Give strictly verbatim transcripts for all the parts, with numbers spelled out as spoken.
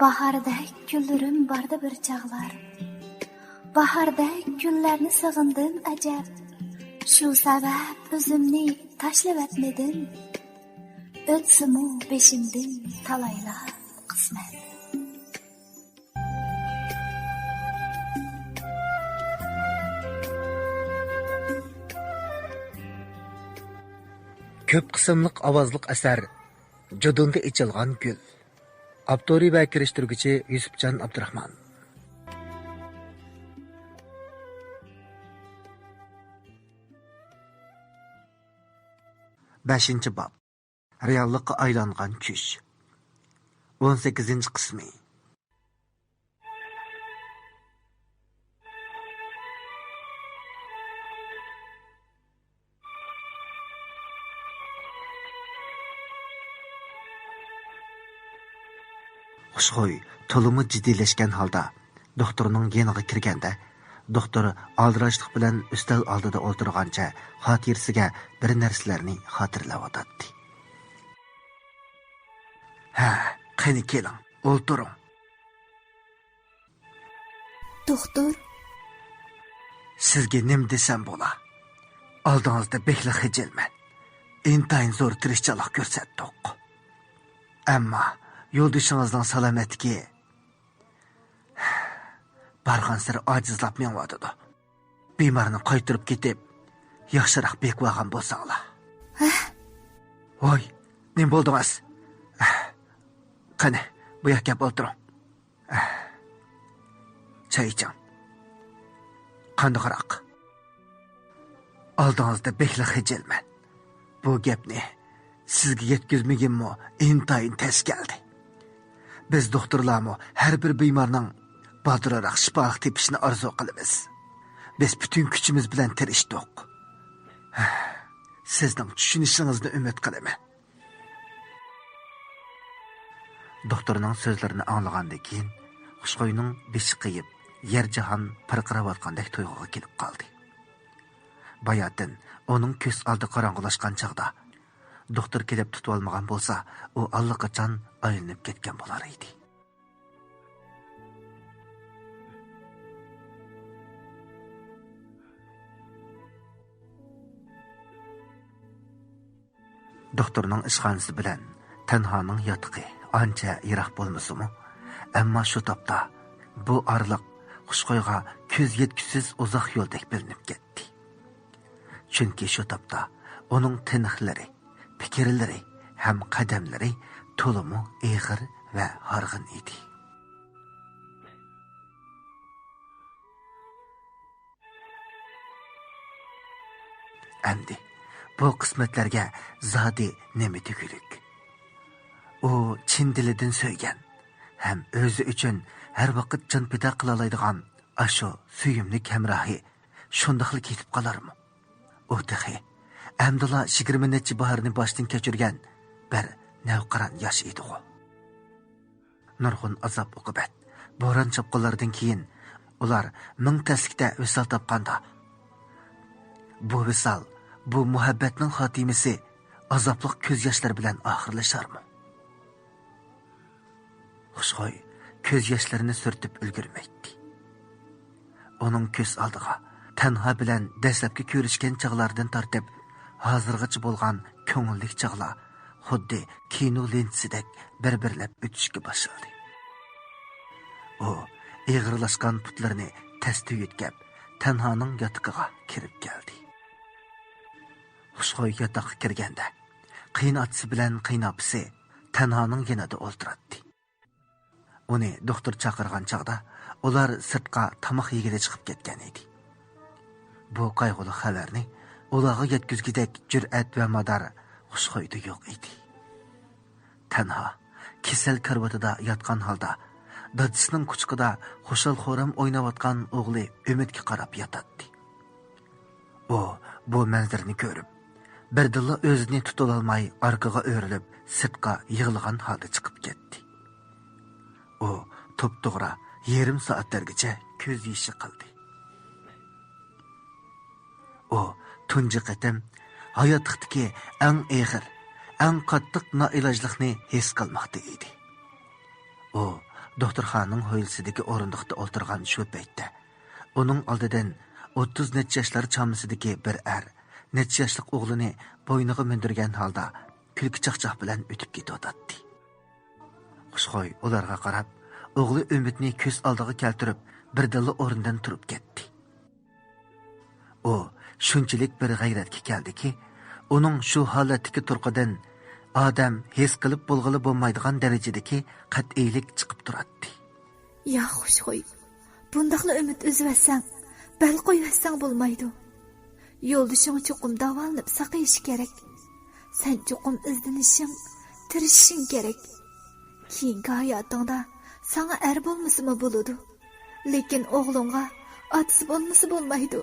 باھاردەك كۈنلىرىم باردى بىر چاغلار. باھاردەك كۈنلەرنى سېغىندىم ئەجەب. شۇ سەۋەب ئۆزۈمنى تاشلىۋەتمىدىم. ئۆتسىمۇ بېشىمدىن تالايلار قىسمەت. كۆپ قىسىملىق ئاۋازلىق ئەسەر جۇدۇندا ئېچىلغان گۈل. ئاپتورى ۋە كىرىشتۈرگۈچى يۈسۈپجان ئابدۇراخمان. بەشىنچى باب. رېئاللىققا ئايلانغان كۈچ. ئون سەككىزىنچى قىسمى. خۇشخۇي تولىمۇ جىددىيلەشكەن ھالدا دوختۇرنىڭ يېنىغا كىرگەندە، دوختۇر ئالدىراشلىق بىلەن ئۈستەل ئالدىدا ئولتۇرغانچە خاتىرىسىگە بىر نەرسىلەرنى خاتىرىلەۋاتاتتى. ھە، قېنى كېلىڭ، ئولتۇرۇڭ. دوختۇر. سىزگە نېمە دېسەم بولا؟ ئالدىڭىزدا بەكلا خىجىلمەن. ئىنتايىن زور تىرىشچانلىق كۆرسەتتۇق. ئەمما يولدىشىڭىزنىڭ سالامەتلىكى بارغانسېرى ئاجىزلاپ مېڭىۋاتىدۇ. بىمارنى قايتۇرۇپ كېتىپ، ياخشىراق بېقىۋالغان بولساڭلار. ھە؟ ۋاي، نېمە بولدىڭىز؟ قېنى، بۇ ياققا كەپ ئولتۇرۇڭ. چاي ئىچىڭ. قانداقراق؟ ئالدىڭىزدا بەكلا خىجىلمەن. بۇ گەپنى سىزگە يەتكۈزمىگىنىمۇ ئىنتايىن تەس كەلدى. بىز دوختۇرلارمۇ ھەر بىر بىمارنىڭ بالدۇرراق شىپالىق تېپىشىنى ئارزۇ قىلىمىز. بىز پۈتۈن كۈچىمىز بىلەن تىرىشتۇق. سىزنىڭ چۈشىنىشىڭىزنى ئۈمىد قىلىمەن. دوختۇرنىڭ سۆزلىرىنى ئاڭلىغاندىن كېيىن، خۇشخۇينىڭ بېشى قېيىپ، يەر جاھان پىرقىراۋاتقاندەك تۇيغۇغا كېلىپ قالدى. باياتىن ئۇنىڭ كۆز ئالدى قاراڭغۇلاشقان چاغدا، دوختۇر كېلىپ تۇتۇۋالمىغان بولسا، ئۇ ئاللىقاچان ئايلىنىپ كەتكەن بولار ئىدى. دوختۇرنىڭ ئىشخانىسى بىلەن تەنھانىڭ ياتىقى ئانچە يىراق بولمىسىمۇ، ئەمما شۇ تاپتا بۇ ئارىلىق خۇشخۇيغا كۆز يەتكۈسىز ئۇزاق يولدەك بىلىنىپ كەتتى. چۈنكى شۇ تاپتا ئۇنىڭ تىنىقلىرى، پىكىرلىرى ھەم قەدەملىرى تولىمۇ ئېغىر ۋە ھارغىن ئىدى. ئەمدى بۇ قىسمەتلەرگە زادى نېمە دېگۈلۈك؟ ئۇ چىن دىلىدىن سۆيگەن ھەم ئۆزى ئۈچۈن ھەر ۋاقىت جان پىدا قىلالايدىغان ئاشۇ سۆيۈملۈك ھەمراھى شۇنداقلا كېتىپ قالارمۇ؟ ئۇ تېخى ئەمدىلا يىگىرمە نەچچە باھارنى باشتىن كەچۈرگەن بىر نەۋقىران ياش ئىدىغۇ. نۇرغۇن ئازاب-ئوقۇبەت، بوران-چاپقۇنلاردىن كېيىن ئۇلار مىڭ تەسلىكتە ۋىسال تاپقاندا، بۇ ۋىسال، بۇ مۇھەببەتنىڭ خاتىمىسى ئازابلىق كۆز ياشلىرى بىلەن ئاخىرلىشارمۇ؟ خۇشخۇي كۆز ياشلىرىنى سۈرتۈپ ئۈلگۈرمەيتتى. ئۇنىڭ كۆز ئالدىغا تەنھا بىلەن دەسلەپكى كۆرۈشكەن چاغلاردىن تارتىپ ھازىرغىچە بولغان كۆڭۈللۈك چاغلار خۇددى كىنو لېنتىسىدەك بىر-بىرلەپ ئۆتۈشكە باشلىدى. ئۇ ئېغىرلاشقان پۇتلىرىنى تەستە يۆتكەپ، تەنھانىڭ ياتىقىغا كىرىپ كەلدى. خۇشخۇي ياتاققا كىرگەندە، قېيىنئاتىسى بىلەن قېيىنئاپىسى تەنھانىڭ يېنىدا ئولتۇراتتى. ئۇنى دوختۇر چاقىرغان چاغدا، ئۇلار سىرتقا تاماق يېگىلى چىقىپ كەتكەن ئىدى. بۇ قايغۇلۇق خەۋەرنى ئۇلارغا يەتكۈزگۈدەك جۈرئەت ۋە مادار خۇشخۇيدا يوق ئىدى. تەنھا كېسەل كارىۋىتىدا ياتقان ھالدا، دادىسىنىڭ قۇچىقىدا خۇشال-خۇرام ئويناۋاتقان ئوغلى ئۈمىدكە قاراپ ياتاتتى. ئۇ بۇ مەنزىرىنى كۆرۈپ، بىردىنلا ئۆزىنى تۇتۇۋالالماي ئارقىغا ئۆرۈلۈپ، سىرتقا يىغلىغان ھالدا چىقىپ كەتتى. ئۇ توپتوغرا يېرىم سائەتلەرگىچە كۆز يېشى قىلدى. ئۇ تۇنجى قېتىم ھاياتلىقتىكى ئەڭ ئېغىر، ئەڭ قاتتىق نائىلاجلىقنى ھېس قىلماقتا ئىدى. ئۇ دوختۇرخانىنىڭ ھويلىسىدىكى ئورۇندۇقتا ئولتۇرغان شۇ پەيتتە، ئۇنىڭ ئالدىدىن ئوتتۇز نەچچە ياشلار چامىسىدىكى بىر ئەر نەچچە ياشلىق ئوغلىنى بوينىغا مىندۈرگەن ھالدا كۈلكە چاقچاق بىلەن ئۆتۈپ كېتىۋاتاتتى. خۇشخۇي ئۇلارغا قاراپ، ئوغلى ئۈمىدنى كۆز ئالدىغا كەلتۈرۈپ، بىردىنلا ئورنىدىن تۇرۇپ كەتتى. ئۇ شۇنچىلىك بىر غەيرەتكە كەلدىكى، ئۇنىڭ شۇ ھالەتتىكى تۇرقىدىن ئادەم ھېس قىلىپ بولغىلى بولمايدىغان دەرىجىدىكى قەتئىيلىك چىقىپ تۇراتتى. يا خۇشخۇي، بۇنداقلا ئۈمىد ئۈزۈۋەتسەڭ، بەل قويۇۋەتسەڭ بولمايدۇ. يولدىشىڭ چوقۇم داۋالىنىپ ساقىيىشى كېرەك. سەن چوقۇم ئىزدىنىشىڭ، تىرىشىشىڭ كېرەك. كېيىنكى ھاياتىڭدا ساڭا ئەر بولمىسىمۇ بولىدۇ، لېكىن ئوغلۇڭغا ئاتىسى بولمىسا بولمايدۇ.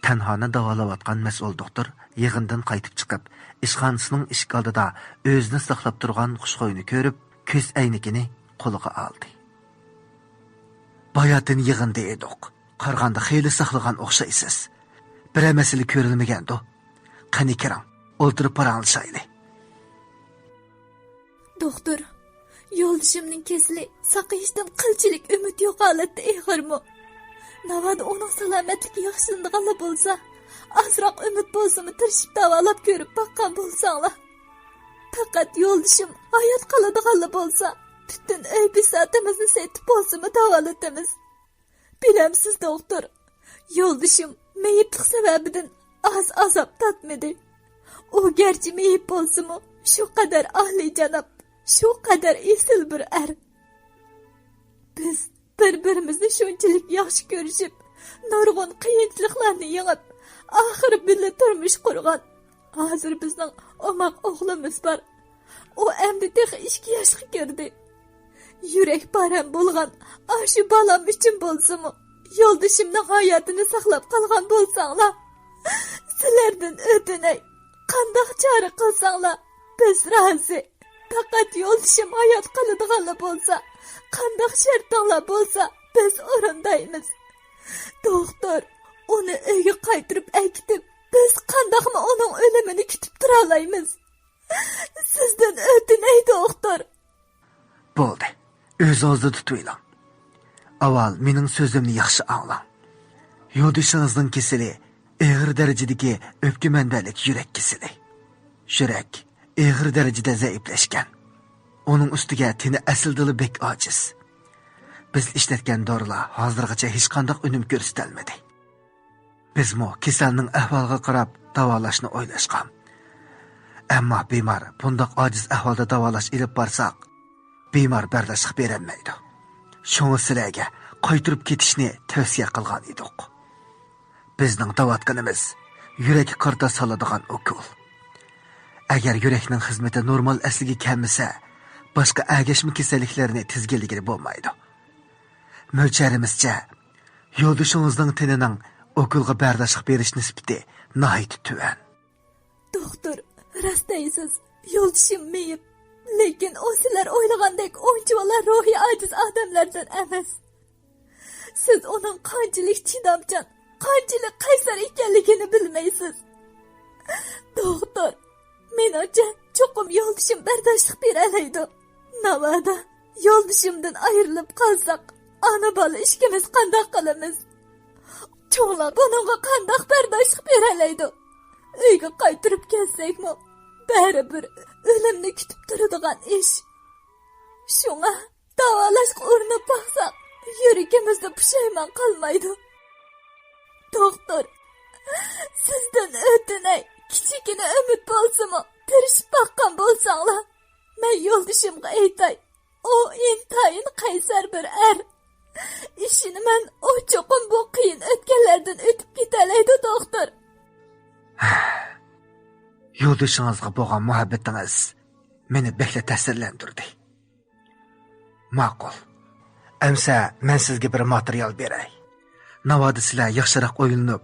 تەنھانى داۋالاۋاتقان مەسئۇل دوختۇر يىغىندىن قايتىپ چىقىپ، ئىشخانىسىنىڭ ئىشىك ئالدىدا ئۆزىنى ساقلاپ تۇرغان خۇشخۇينى كۆرۈپ، كۆز ئەينىكىنى قولىغا ئالدى. باياتىن يىغىندا ئىدۇق. قارىغاندا خېلى ساقلىغان ئوخشايسىز. بىرەر مەسىلە كۆرۈلمىگەندۇ؟ قېنى كىرىڭ، ئولتۇرۇپ پاراڭلىشايلى. دوختۇر، يولدىشىمنىڭ كېسىلى ساقىيىشتىن قىلچىلىك ئۈمىد يوق ھالەتتە ئېغىرمۇ؟ ناۋادا ئۇنىڭ سالامەتلىكى ياخشىلىنىدىغانلا بولسا، ئازراق ئۈمىد بولسىمۇ تىرىشىپ داۋالاپ كۆرۈپ باققان بولساڭلار. پەقەت يولدىشىم ھايات قالىدىغانلا بولسا، پۈتۈن ئۆي بىساتىمىزنى سېتىپ بولسىمۇ داۋالىتىمىز. بىلەمسىز دوختۇر، يولدىشىم مېيىپلىق سەۋەبىدىن ئاز ئازاب تارتمىدى. ئۇ گەرچە مېيىپ بولسىمۇ، شۇ قەدەر ئالىيجاناب، شۇ قەدەر ئېسىل بىر ئەر. بىز بىر-بىرىمىزنى شۇنچىلىك ياخشى كۆرۈشۈپ، نۇرغۇن قىيىنچىلىقلارنى يېڭىپ، ئاخىرى بىللە تۇرمۇش قۇرغان. ھازىر بىزنىڭ ئوماق ئوغلىمىز بار. ئۇ ئەمدى تېخى ئىككى ياشقا كىردى. يۈرەك پارەم بولغان ئاشۇ بالام ئۈچۈن بولسىمۇ، يولدىشىمنىڭ ھاياتىنى ساقلاپ قالغان بولساڭلار، سىلەردىن ئۆتۈنەي، قانداق چارە قىلساڭلار، بىز رازى. پەقەت يولدىشىم ھايات قالىدىغانلا بولسا، قانداق شەرتىڭلار بولسا، بىز ئورۇندايمىز. دوختۇر، ئۇنى ئۆيگە قايتۇرۇپ ئەكېتىپ، بىز قانداقمۇ ئۇنىڭ ئۆلۈمىنى كۈتۈپ تۇرالايمىز؟ سىزدىن ئۆتۈنەي، دوختۇر. بولدى، ئۆزىڭىزنى تۇتۇۋېلىڭ. ئاۋۋال مېنىڭ سۆزۈمنى ياخشى ئاڭلاڭ. يولدىشىڭىزنىڭ كېسىلى ئېغىر دەرىجىدىكى ئۆپكە مەنبەلىك يۈرەك كېسىلى. يۈرەك ئېغىر دەرىجىدە زەئىپلەشكەن. ئۇنىڭ ئۈستىگە تېنى ئەسلىدىلا بەك ئاجىز. بىز ئىشلەتكەن دورىلار ھازىرغىچە ھېچقانداق ئۈنۈم كۆرسىتەلمىدى. بىزمۇ كېسەلنىڭ ئەھۋالىغا قاراپ داۋالاشنى ئويلاشقان. ئەمما بىمار بۇنداق ئاجىز ئەھۋالدا داۋالاش ئېلىپ بارساق، بىمار بەرداشلىق بېرەلمەيدۇ. شۇڭا سىلەرگە قايتۇرۇپ كېتىشنى تەۋسىيە قىلغان ئىدۇق. بىزنىڭ دەۋاتقىنىمىز يۈرەككە قارىتا سالىدىغان ئوكۇل. ئەگەر يۈرەكنىڭ خىزمىتى نورمال ئەسلىگە كەلمىسە، باشقا ئەگەشمە كېسەللىكلەرنى تىزگىنلىگىلى بولمايدۇ. مۆلچەرىمىزچە، يولدىشىڭىزنىڭ تېنىنىڭ ئوكۇلغا بەرداشلىق بېرىش نىسبىتى ناھايىتى تۆۋەن. دوختۇر، راست دەيسىز، يولدىشىم مېيىپ. لېكىن ئۇ سىلەر ئويلىغاندەك ئۇنچىۋالا روھىي ئاجىز ئادەملەردىن ئەمەس. سىز ئۇنىڭ قانچىلىك چىدامچان، قانچىلىك قەيسەر ئىكەنلىكىنى بىلمەيسىز. دوختۇر، مېنىڭچە، چوقۇم يولدىشىم بەرداشلىق بېرەلەيدۇ. ناۋادا يولدىشىمدىن ئايرىلىپ قالساق، ئانا-بالا ئىككىمىز قانداق قىلىمىز؟ چوڭلار بۇنىڭغا قانداق بەرداشلىق بېرەلەيدۇ؟ ئۆيگە قايتۇرۇپ كەلسەكمۇ، بەرىبىر ئۆلۈمنى كۈتۈپ تۇرىدىغان ئىش. شۇڭا داۋالاشقا ئۇرۇنۇپ باقساق، يۈرىكىمىزدە پۇشايمان قالمايدۇ. دوختۇر، سىزدىن ئۆتۈنەي، كىچىككىنە ئۈمىد بولسىمۇ، تىرىشىپ باققان بولساڭلار. مەن يولدىشىمغا ئېيتاي، ئۇ ئىنتايىن قەيسەر بىر ئەر. ئىشىنىمەن، ئۇ چوقۇم بۇ قىيىن ئۆتكەللەردىن ئۆتۈپ كېتەلەيدۇ، دوختۇر. يولدىشىڭىزغا بولغان مۇھەببىتىڭىز مېنى بەكلا تەسىرلەندۈردى. ماقۇل. ئەمسە مەن سىزگە بىر ماتېرىيال بېرەي. ناۋادا سىلەر ياخشىراق ئويلىنىپ،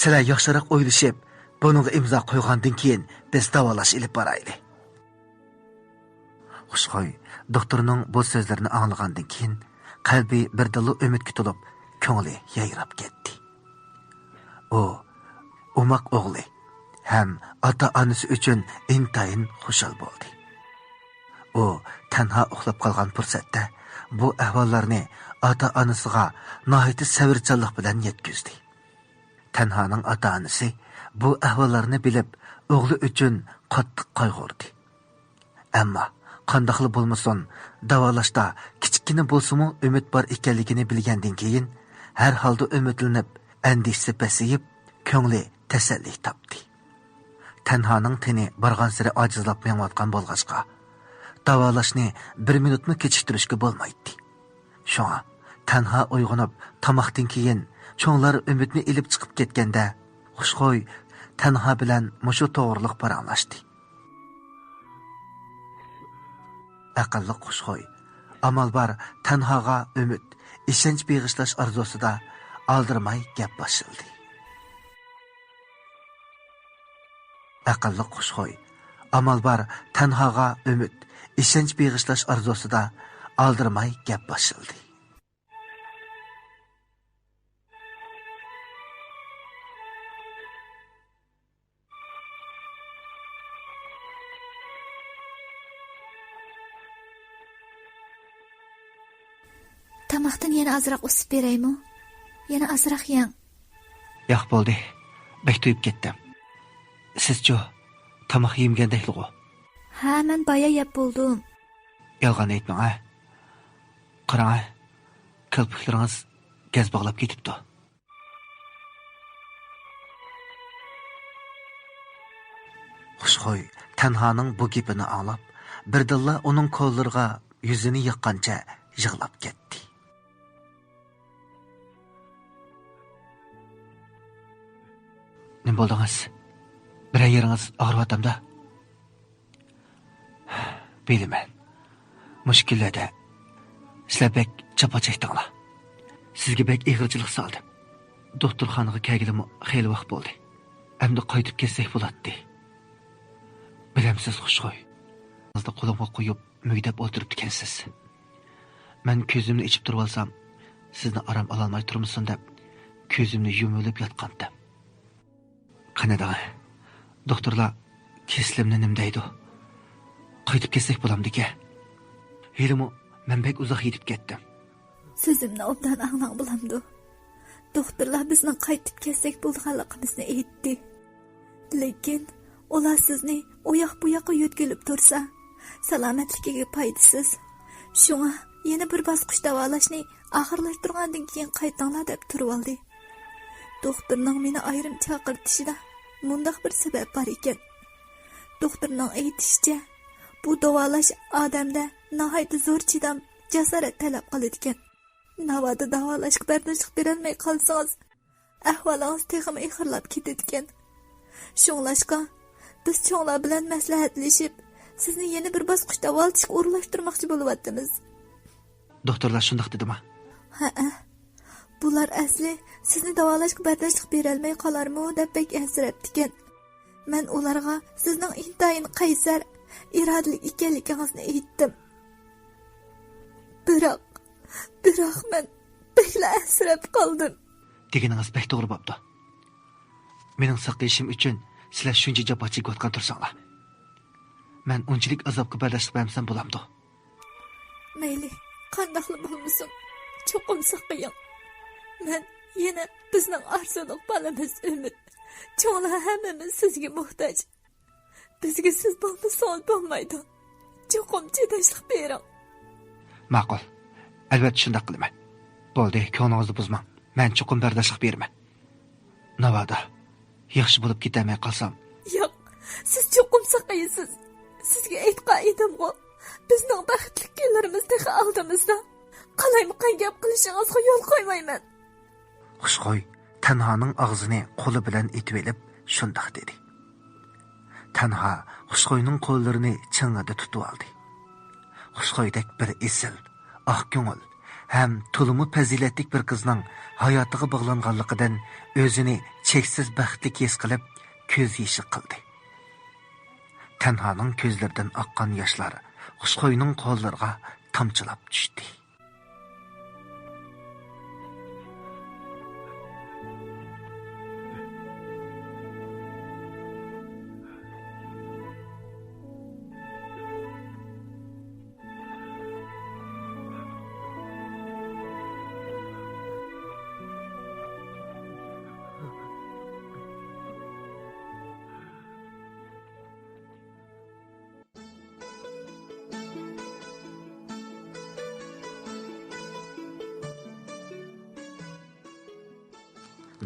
سىلەر ياخشىراق ئويلىشىپ، بۇنىڭغا ئىمزا قويغاندىن كېيىن بىز داۋالاش ئېلىپ بارايلى. خۇشخۇي دوختۇرنىڭ بۇ سۆزلىرىنى ئاڭلىغاندىن كېيىن، قەلبى بىردىنلا ئۈمىدكە تولۇپ، كۆڭلى يايراپ كەتتى. ئۇ ئوماق ئوغلى ھەم ئاتا-ئانىسى ئۈچۈن ئىنتايىن خۇشال بولدى. ئۇ تەنھا ئۇخلاپ قالغان پۇرسەتتە بۇ ئەھۋاللارنى ئاتا-ئانىسىغا ناھايىتى سەۋرچانلىق بىلەن يەتكۈزدى. تەنھانىڭ ئاتا-ئانىسى بۇ ئەھۋاللارنى بىلىپ، ئوغلى ئۈچۈن قاتتىق قايغۇردى. ئەمما قانداقلا بولمىسۇن، داۋالاشتا كىچىككىنە بولسىمۇ ئۈمىد بار ئىكەنلىكىنى بىلگەندىن كېيىن، ھەر ھالدا ئۈمىدلىنىپ، ئەندىشىسى پەسىيىپ، كۆڭلى تەسەللى تاپتى. تەنھانىڭ تېنى بارغانسېرى ئاجىزلاپ مېڭىۋاتقان بولغاچقا، داۋالاشنى بىر مىنۇتمۇ كېچىكتۈرۈشكە بولمايتتى. شۇڭا تەنھا ئويغىنىپ، تاماقتىن كېيىن چوڭلار ئۈمىدنى ئېلىپ چىقىپ كەتكەندە، خۇشخۇي تەنھا بىلەن مۇشۇ توغرىلىق پاراڭلاشتى. ئەقىللىق خۇشخۇي ئامال بار تەنھاغا ئۈمىد، ئىشەنچ بېغىشلاش ئارزۇسىدا ئالدىرىماي گەپ باشلىدى. ئەقىللىق خۇشخۇي ئامال بار تەنھاغا ئۈمىد، ئىشەنچ بېغىشلاش ئارزۇسىدا ئالدىرىماي گەپ باشلىدى. تاماقتىن يەنە ئازراق ئۇسۇپ بېرەيمۇ؟ يەنە ئازراق يەڭ. ياق، بولدى. بەك تويۇپ كەتتىم. سىزچۇ؟ تاماق يېمىگەندەكلىغۇ؟ ھە، مەن بايا يەپ بولدۇم. يالغان ئېيتماڭ، ھە؟ قاراڭ، ھە؟ كىرپىكلىرىڭىز گەز باغلاپ كېتىپتۇ. خۇشخۇي تەنھانىڭ بۇ گېپىنى ئاڭلاپ، بىردىنلا ئۇنىڭ كولىلىرىغا يۈزىنى ياققانچە يىغلاپ كەتتى. نېمە بولدىڭىز؟ بىرەر يېرىڭىز ئاغرىۋاتامدا؟ بىلىمەن. مۇشۇ كۈنلەردە سىلەر بەك جاپا چەكتىڭلار. سىزگە بەك ئېغىرچىلىق سالدىم. دوختۇرخانىغا كەلگىلىمۇ خېلى ۋاقىت بولدى. ئەمدى قايتىپ كەتسەك بولاتتى. بىلەمسىز، خۇشخۇي؟ قولۇمغا قويۇپ مۈگدەپ ئولتۇرۇپتىكەنسىز. مەن كۆزۈمنى ئېچىپ تۇرۇۋالسام، سىزنى ئارام ئالالماي تۇرمىسۇن دەپ، كۆزۈمنى يۇمۇۋېلىپ ياتقانتىم. قېنى دەڭە، دوختۇرلار كېسىلىمنى نېمە دەيدۇ؟ قايتىپ كەتسەك بولامدىكەن؟ ھېلىمۇ مەن بەك ئۇزاق يېتىپ كەتتىم. سۆزۈمنى ئوبدان ئاڭلاڭ بولامدۇ؟ دوختۇرلار بىزنىڭ قايتىپ كەتسەك بولىدىغانلىقىمىزنى ئېيتتى. لېكىن ئۇلار سىزنى ئۇ ياق بۇ ياققا يۆتكىلىپ تۇرسا، سالامەتلىكىگە پايدىسىز. شۇڭا يەنە بىر باسقۇچ داۋالاشنى ئاخىرلاشتۇرغاندىن كېيىن قايتىڭلار دەپ تۇرۇۋالدى. دوختۇرنىڭ مېنى ئايرىم چاقىرتىشىدا مۇنداق بىر سەۋەب بار ئىكەن. دوختۇرنىڭ ئېيتىشىچە، بۇ داۋالاش ئادەمدە ناھايىتى زور چىدام، جاسارەت تەلەپ قىلىدىكەن. ناۋادا داۋالاشقا بەرداشلىق بېرەلمەي قالسىڭىز، ئەھۋالىڭىز تېخىمۇ ئېغىرلاپ كېتىدىكەن. شۇڭلاشقا، بىز چوڭلار بىلەن مەسلىھەتلىشىپ، سىزنى يەنە بىر باسقۇچ داۋالىتىشقا ئورۇنلاشتۇرماقچى بولۇۋاتىمىز. دوختۇرلار شۇنداق دېدىما؟ ھەئە. بۇلار ئەسلى سىزنى داۋالاشقا بەرداشلىق بېرەلمەي قالارمۇ دەپ بەك ئەنسىرەپتىكەن. مەن ئۇلارغا سىزنىڭ ئىنتايىن قەيسەر، ئىرادىلىك ئىكەنلىكىڭىزنى ئېيتتىم. بىراق، بىراق مەن بەكلا ئەنسىرەپ قالدىم. دېگىنىڭىز بەك توغرا بوپتۇ. مېنىڭ ساقىيىشىم ئۈچۈن سىلەر شۇنچە جاپا چېكىۋاتقان تۇرساڭلار، مەن ئۇنچىلىك ئازابقا بەرداشلىق بەرمىسەم بولامدۇ؟ مەيلى، قانداقلا بولمىسۇن، چوقۇم ساقىيىڭ. مەن يەنە بىزنىڭ ئارزۇلۇق بالىمىز ئۈمىد، چوڭلار ھەممىمىز سىزگە موھتاج. بىزگە سىز بولمىسىڭىز بولمايدۇ. چوقۇم چىداشلىق بېرىڭ. ماقۇل. ئەلۋەتتە شۇنداق قىلىمەن. بولدى، كۆڭلىڭىزنى بۇزماڭ. مەن چوقۇم بەرداشلىق بېرىمەن. ناۋادا ياخشى بولۇپ كېتەلمەي قالسام. ياق، سىز چوقۇم ساقىيىسىز. سىزگە ئېيتقان ئىدىمغۇ، بىزنىڭ بەختلىك كۈنلىرىمىز تېخى ئالدىمىزدا. قالايمىقان گەپ قىلىشىڭىزغا يول قويمايمەن. خۇشخۇي تەنھانىڭ ئاغزىنى قولى بىلەن ئېتىۋېلىپ شۇنداق دېدى. تەنھا خۇشخۇينىڭ قوللىرىنى چىڭڭىدە تۇتۇۋالدى. خۇشخۇيدەك بىر ئېسىل، ئاق كۆڭۈل ھەم تولىمۇ پەزىلەتلىك بىر قىزنىڭ ھاياتىغا باغلانغانلىقىدىن ئۆزىنى چەكسىز بەختلىك ھېس قىلىپ، كۆز يېشى قىلدى. تەنھانىڭ كۆزلىرىدىن ئاققان ياشلار خۇشخۇينىڭ قوللىرىغا تامچىلاپ چۈشتى.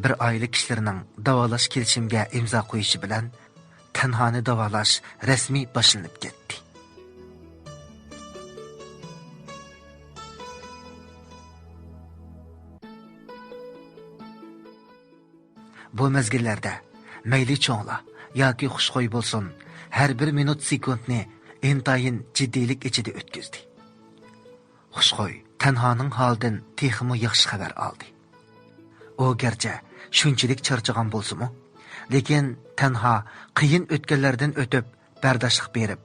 بىر ئائىلە كىشىلىرىنىڭ داۋالاش كېلىشىمىگە ئىمزا قويۇشى بىلەن، تەنھانى داۋالاش رەسمىي باشلىنىپ كەتتى. بۇ مەزگىللەردە مەيلى چوڭلار ياكى خۇشخۇي بولسۇن، ھەر بىر مىنۇت سېكۇنتنى ئىنتايىن جىددىيلىك ئىچىدە ئۆتكۈزدى. خۇشخۇي تەنھانىڭ ھالىدىن تېخىمۇ ياخشى خەۋەر ئالدى. ئۇ گەرچە شۇنچىلىك چارچىغان بولسىمۇ، لېكىن تەنھا قىيىن ئۆتكەللەردىن ئۆتۈپ، بەرداشلىق بېرىپ،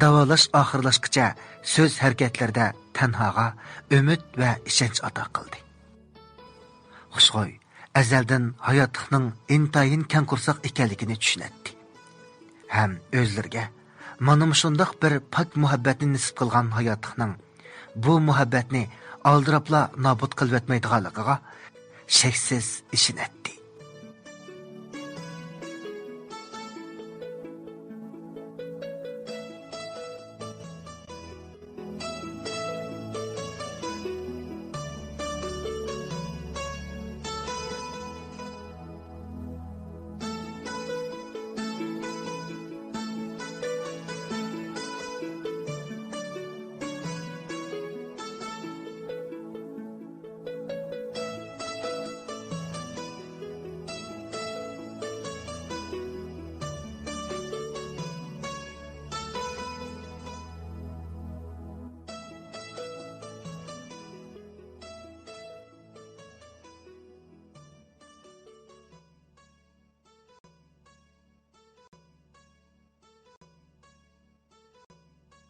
داۋالاش ئاخىرلاشقىچە سۆز ھەرىكەتلىرىدە تەنھاغا ئۈمىد ۋە ئىشەنچ ئاتا قىلدى. خۇشخۇي ئەزەلدىن ھاياتلىقنىڭ ئىنتايىن كەڭ قورساق ئىكەنلىكىنى چۈشىنەتتى. ھەم ئۆزلىرىگە مانا مۇشۇنداق بىر پاك مۇھەببەتنى نېسىپ قىلغان ھاياتلىقنىڭ بۇ مۇھەببەتنى ئالدىراپلا نابۇت قىلىۋەتمەيدىغانلىقىغا شەكسىز ئىشىنەتتى.